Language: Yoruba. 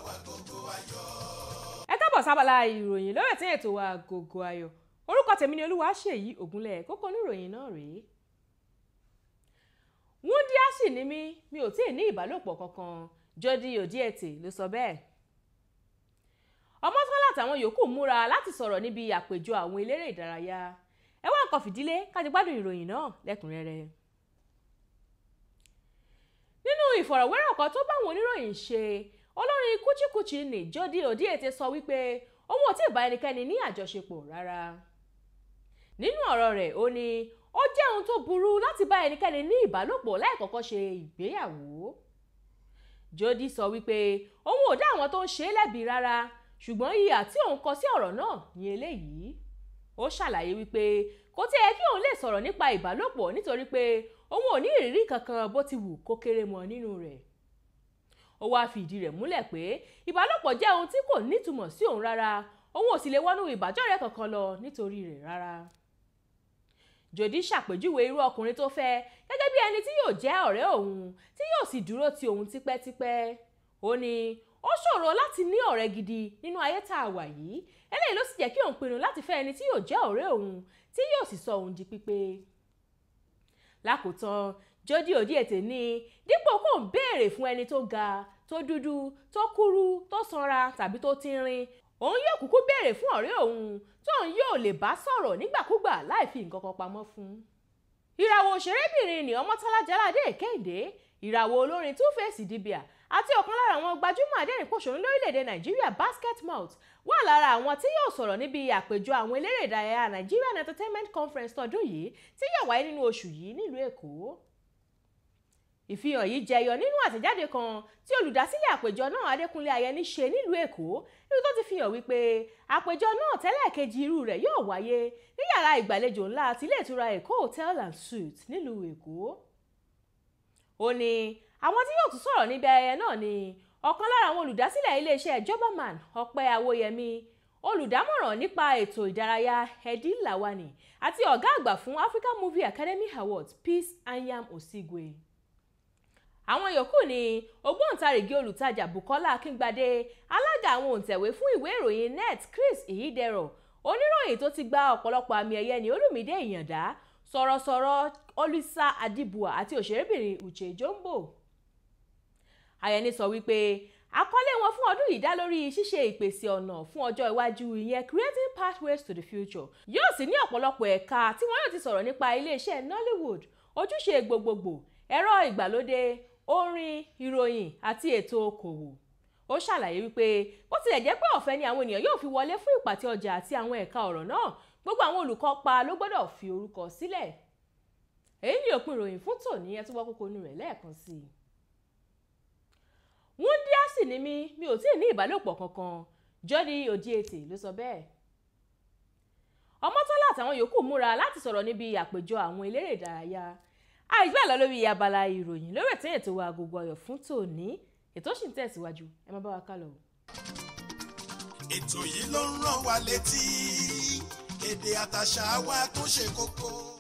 w'Agogo Ayọ̀. Ẹ káàbọ̀ sábàlá ìròyìn lórí ètò ètò wa Agogo Ayọ̀. Orúkọ tèmi ni Olúwaṣèyí Ògúnlẹ̀. Kókó oníròyìn náà rèé. Wúndíá sì ni mí, mi ò tí ì ní ìbálòpọ̀ kankan, Jody Odiete ló sọ bẹ́ẹ̀. Ọmọ́tọ́lá àtàwọn yòókù múra láti sọ̀rọ̀ níbi àpèjọ àwọn eléré ìdárayá. Ẹ wá nǹkan fìdílé ká ti gbádùn ìròyìn náà lẹ́kùnrẹ́rẹ́. Nínú ìfọ̀rọ̀wérọ̀ kan tó báwọn oníròyìn ṣe, olórin Kúchíkúchí ní Jody Odiete sọ wípé òun ò tí ì bá ẹnikẹ́ni ní àjọṣepọ̀ rárá. Nínú ọ̀rọ̀ rẹ̀, ó ní ó jẹ́ ohun tó burú láti bá ẹnikẹ́ni ní ìbálòpọ̀ láì kọ́kọ́ ṣe ìgbéyàwó. Jody sọ wípé òun ò dá àwọn tó ń ṣe é lẹ́bi rárá, ṣùgbọ́n ìhà tí òun kọ sí ọ̀rọ̀ náà ní eléyìí. Ó ṣàlàyé wípé kò tí yẹ kí òun lè sọ̀rọ̀ nípa ìbálòpọ̀ nítorí pé òun ò ní ìrírí kankan bó ti wù kó kéré mọ́ nínú rẹ̀. Ó wáá fi ìdí rẹ̀ múlẹ̀ pé ìbálòpọ̀ jẹ́ ohun tí kò nítumọ̀ sí òun rárá, òun ò sì lè wọnú ìbájọ́rẹ̀ẹ́ kankan lọ nítorí rẹ̀ rárá. Jody ṣàpèjúwe irú ọkùnrin tó fẹ́ gẹ́gẹ́ bí ẹni tí yóò jẹ́ ọ̀rẹ́ òun tí yóò sì dúró ti òun tipẹ́tipẹ́. Ó ní ó ṣòro láti ní ọ̀rẹ́ gidi nínú ayé tá a wà yìí, eléyìí ló sì jẹ́ kí òun pinnu láti fẹ́ ẹni tí yóò jẹ́ ọ̀rẹ́ òun tí yóò sì sọ òun di pípé. Lákòótán, Jody Odiete ní dípò kó ń béèrè fún ẹni tó ga, tó dúdú, tó kúrú, tó sanra tàbí tó tínrín, òun yóò kúkú béèrè fún ọ̀rẹ́ òun tóun yóò lè bá sọ̀rọ̀ nígbàkúgbà láì fi nǹkan kan pamọ́ fún. Ìràwọ̀ òṣèrébìnrin ní Ọmọ́tọ́lá Jáládé Kẹ́hìndé, ìràwọ̀ olórin Two-Face Idibia àti ọ̀kan lára àwọn gbajúmọ̀ adẹ́rìnpòṣónú lórílẹ̀‐èdè Nàìjíríà Basketmouth wà lára àwọn tí yóò sọ̀rọ̀ níbi àpèjọ àwọn eléré ìdárayá Nigerian Entertainment Conference tọdún yìí tí yóò wáyé nínú oṣù yìí nílùú Èkó. Ìfihàn yìí jẹyọ nínú àtẹ̀jáde kan tí olùdásílẹ̀ àpèjọ náà Adékúnlé Ayẹni ṣe nílùú Èkó, níbi tó ti fi hàn wípé àpèjọ náà tẹ́lẹ̀ kejì irú rẹ̀ yóò wáyé ní yàrá ìgbàlejò ńlá ti ilé ìtura Èkó Hotel and Suites nílùú Èkó. Ó ní àwọn tí yóò tún sọ̀rọ̀ níbi ayẹyẹ náà ni ọ̀kan lára àwọn olùdásílẹ̀ iléeṣẹ́ Jobberman Ọpẹ́ Awóyẹmí, olùdámọ̀ràn nípa ètò ìdárayá Eddie Lawani àti ọ̀gá àgbà fún African Movie Academy Awards Peace Anyam Osigwe. Àwọn yòókù ni ògbóǹtarìgì olùtajà Bukola Akíngbadé, alága àwọn òǹtẹ̀wé fún ìwé ìròyìn net Chris Ihidero, oníròyìn tó ti gba ọ̀pọ̀lọpọ̀ àmì ẹ̀yẹ ní Olúmídé Ìyàndá, sọ̀rọ̀sọ̀rọ̀ Olisa Adibua àti òṣèrébìnrin Uche Jombo. Ayẹni sọ wípé àkọlé wọn fún ọdún yìí dá lórí ṣíṣe ìpèsè ọ̀nà fún ọjọ́ iwájú, ìyẹn Creating Pathways to the Future. Yóò sì ní ọ̀pọ̀lọpọ̀ ẹ̀ka tí wọ́n yóò ti sọ̀rọ̀ nípa iléeṣẹ́ Nollywood, ojúṣe gbogbogbò, ẹ̀rọ ìgbàlódé, orin, ìròyìn àti ètò okòwò. Ó ṣàlàyé wípé bó tilẹ̀ jẹ́ pé ọ̀fẹ́ ni àwọn ènìyàn yóò fi wọlé fún ìpàtẹ ọjà àti àwọn ẹ̀ka ọ̀rọ̀ náà, gbogbo àwọn olùkópa ló gbọ́dọ̀ fi orúkọ sílẹ̀. Èyí ni òpin ìròyìn fún tòní, ẹ tún gbọ́ kókó inú rẹ̀ lẹ́ẹ̀kan sí i. Wúndíá sì ni mí, mi ò tí ì ní ìbálòpọ̀ kankan, Jody Odiete ló sọ bẹ́ẹ̀. Ọmọ́tọ́lá àtàwọn yòókù múra láti sọ̀rọ̀ níbi àpèjọ àwọn eléré ìdárayá. Àìgbà lọ lórí abala ìròyìn lórí ètò ètò wa Agogo Ayọ̀ fún tòní, ètò sì ń tẹ̀síwájú, ẹ má bá wa ká lọ. Ètò yìí ló ń rán wa létí èdè àtàṣà wa tó ṣe kókó.